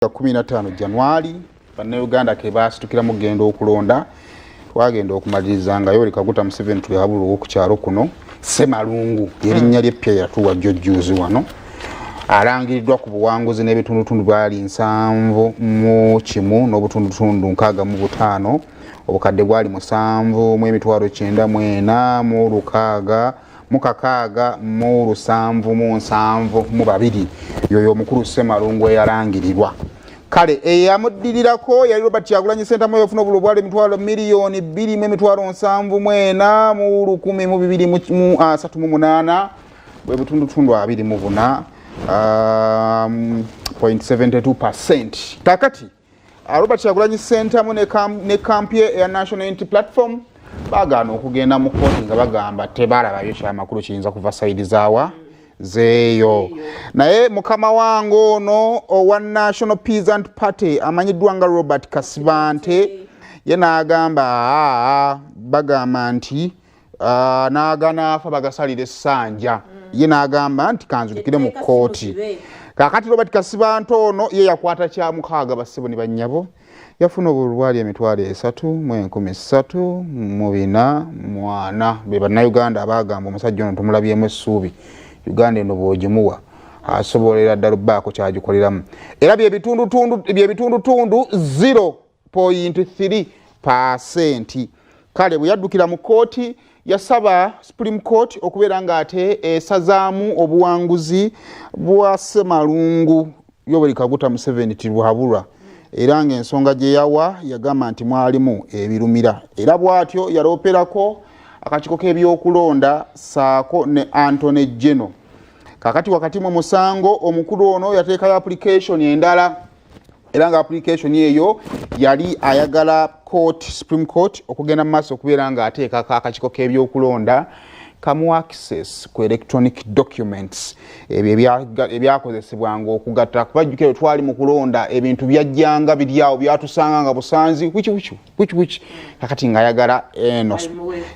15 January, Bannayuganda ke baasitukiramu kugenda okulonda. Twagenda okumaliriza nga Yoweri Kaguta Museveni Tibuhaburwa ow'oku kyalo kuno Ssemalungu, erinnya lyeppya yatuwa jjo juzi wano, alangiriddwa ku buwanguzi n'ebitundutundu bwali 71 n'obutundutundu 65. Obukadde bwali 7 mu emitwalo 94 mu lukaaga mu kakaaga mu lusanvu mu nsanvu mu babiri. Yoyo omukulu Ssemalungu eyalangirirwa. Kale eyamuddirirako yali Robert Kyagulanyi Ssentamu, yafuna obululu bwali emitwalo 2 mu emitwalo 74 mu lukumi mu bibiri mu asatu mu munaana, bwe butundutundu 24 0.72%. Kakati Robert Kyagulanyi Ssentamu ne camp ye eya National Unity Platform bagaana okugenda mu kooti nga bagamba tebalabayo kyamakulu kiyinza kuva side zaawa zeeyo. Naye mukama wange ono owa National Peasant Party amanyiddwa nga Robert Kasibante ye n'agamba, aa, bagamba nti n'aganaafa bagasalira essanja. Ye n'agamba nti kanzulukire mu kooti. Kakati Robert Kasibante ono ye yakwata kyamukaaga, bassebo ne bannyabo. Yafuna obululu bwali 300 mu 3440. Be Bannayuganda abagamba omusajja ono tumulabyemu essuubi, Uganda eno bw'ogimuwa asobolera ddala obbaako kyagikoleramu. Era byebitundutundu 0.3%. Kale bwe yaddukira mu kooti, yasaba Supreme Court okubeera ng'ate esazaamu obuwanguzi bwa Ssemalungu Yoweri Kaguta Museveni Tibuhaburwa, era ng'ensonga gye yawa yagamba nti mwalimu ebirumira. Era bw'atyo yalooperako akakiiko k'ebyokulonda saako ne Attorney General. Kakati wakati mu musango, omukulu ono yateekayo application endala, era nga application eyo yali ayagala court, Supreme Court, okugenda mu maaso okubeera nga ateekako akakiiko k'ebyokulonda kamu access ku electronic documents, ebyo ebyakozesebwanga okugatta. Kuba jjukira twali mu kulonda, ebintu byajjanga biri awo, byatusanga nga busanzi wiki wiki wiki wiki. Kakati ng'ayagala eno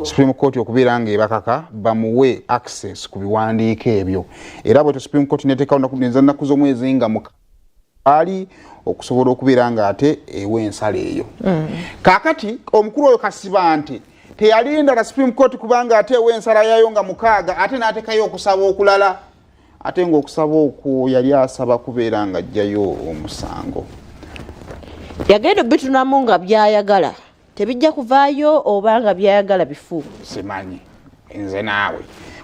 Supreme Court okubeera nga ebakaka bamuwe access ku biwandiiko ebyo. Era bwetyo Supreme Court neteekawo nnaku z'omwezi nga ali okusobola okubeera nga ate ewa ensala eyo. Kakati omukulu oyo Kasibante teyalinda na Supreme Court, kubanga ate ewa ensala yayo nga 6, ate n'atekayo okusaba okulala, ate ng'okusaba okwo yali asaba kubeera nga ajjayo omusango. Yagenda obitunamu nga byayagala tebijja kuvaayo oba nga byayagala bifu. Simanyi nze naawe.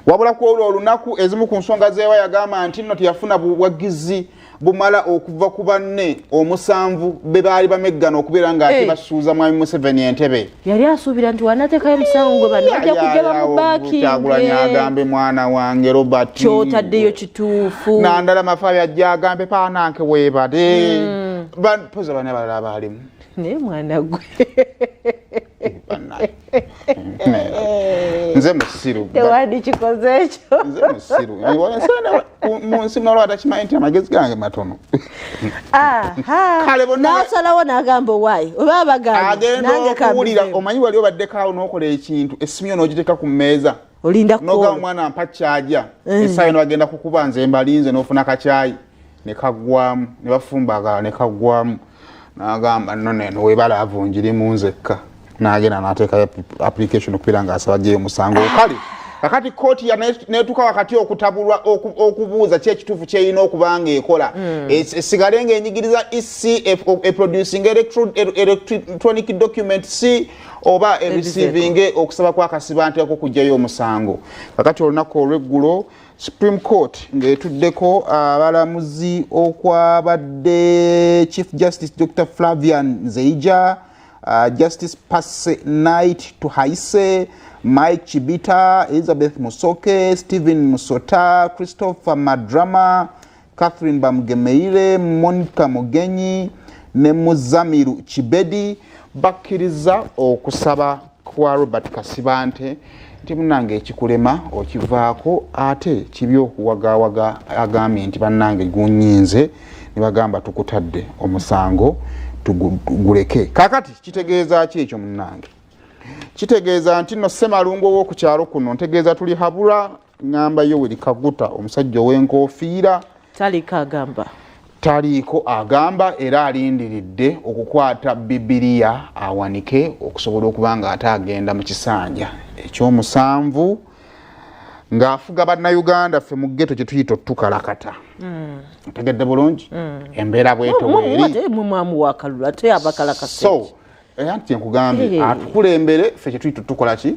Wabula ku olwo olunaku, ezimu ku nsonga zeewa yagamba nti nno teyafuna buwagizi bumala okuva ku banne omusanvu be baali bameggana okubeera nga ate basuuza mwami Museveni entebe. Yali asuubira nti wanateekayo omusango gwe bano bajja kujja bamubakinge. Agambe mwana wange Robert, kyotaddeyo kituufu. Nandala Mafabi ajja agambe pananke weebale. Poza bane abalala abaalimu. Naye mwana gwe. Nze musiru. Tewandikikoze ekyo. Nze musiru mu nsi nolwa takimanyi nti amagezi gange matono. Kale nasalawo n'agamba owaayi oba bagamba. Agenda okuwulira, omanyi wali obaddeko awo n'okola ekintu, essimu yo n'ogiteeka ku mmeeza. Olinda. Noga omwana mpa kyaja essaawa eno bagenda kukuba, nze mbalinze, n'ofuna kakyayi ne kaggwamu, ne bafumba akalala ne kaggwamu. N'agamba nno neno webalaavu njirimu nzekka. N'agenda n'ateekayo application okubeera ng'asaba gyeyo omusango. Kale kakati kooti netuuka wakati okutabulwa okubuuza ki ekituufu kyerina okuba nga ekola. Esigale ng'enyigiriza EC eproducing electronic document c oba ereceiving okusaba kwa Kasibante okugyayo omusango. Kakati olunaku olweggulo, Supreme Court ng'etuddeko abalamuzi okwabadde Chief Justice Dr Flavian Nzeija, Justice Passe Night Tuhaise, Mike Chibita, Elizabeth Musoke, Stephen Musota, Christopher Madrama, Catherine Bamugemeire, Monica Mugenyi ne Muzamiru Kibedi, bakkiriza okusaba kwa Robert Kasibante nti munange ekikulema okivaako, ate kibi okuwagawaga. Agambye nti bannange gunyinze, ne bagamba tukutadde omusango tuguleke. Kakati kitegeeza ki ekyo munnange? Kitegeeza nti nno Ssemalungu ow'oku kyalo kuno, ntegeeza tuli habula, ŋŋamba Yoweri Kaguta, omusajja ow'enkofiira. Talika agamba. Taliiko, agamba era alindiridde okukwata Bibiliya awanike okusobola okuba nga ate agenda mu kisanja ekyomusanvu ng'afuga Bannayuganda. Ffe mu ghetto kye tuyita otukalakata. Otegedde bulungi embeera bwetyo bweri. Ate mwe mwamuwa akalulu, ate abakalakase. So era nti nkugambye, atukulembere, ffe kyetuyita tukola ki?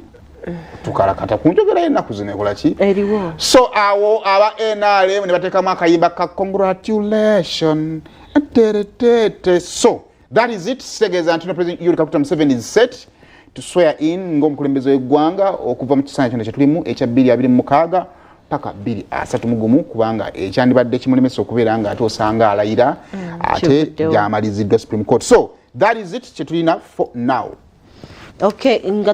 Tukalakata. Ku njogera y'ennaku zino ekola ki? Eriwo. So awo aba NRM ne bateekamu akayimba ka congratulation teretete. So that is it. Kitegeeza nti no President Yoweri Kaguta Museveni is set to swear in ng'omukulembeze w'eggwanga okuva mu kisanja kino kyetulimu ekya 2026 paka 2031, kubanga ekyandibadde kimulemesa okubeera nga ate osanga alayira ate Kivuddewo. gyamaliziddwa Supreme Court. So that is it kyetulina for now. Okay, nga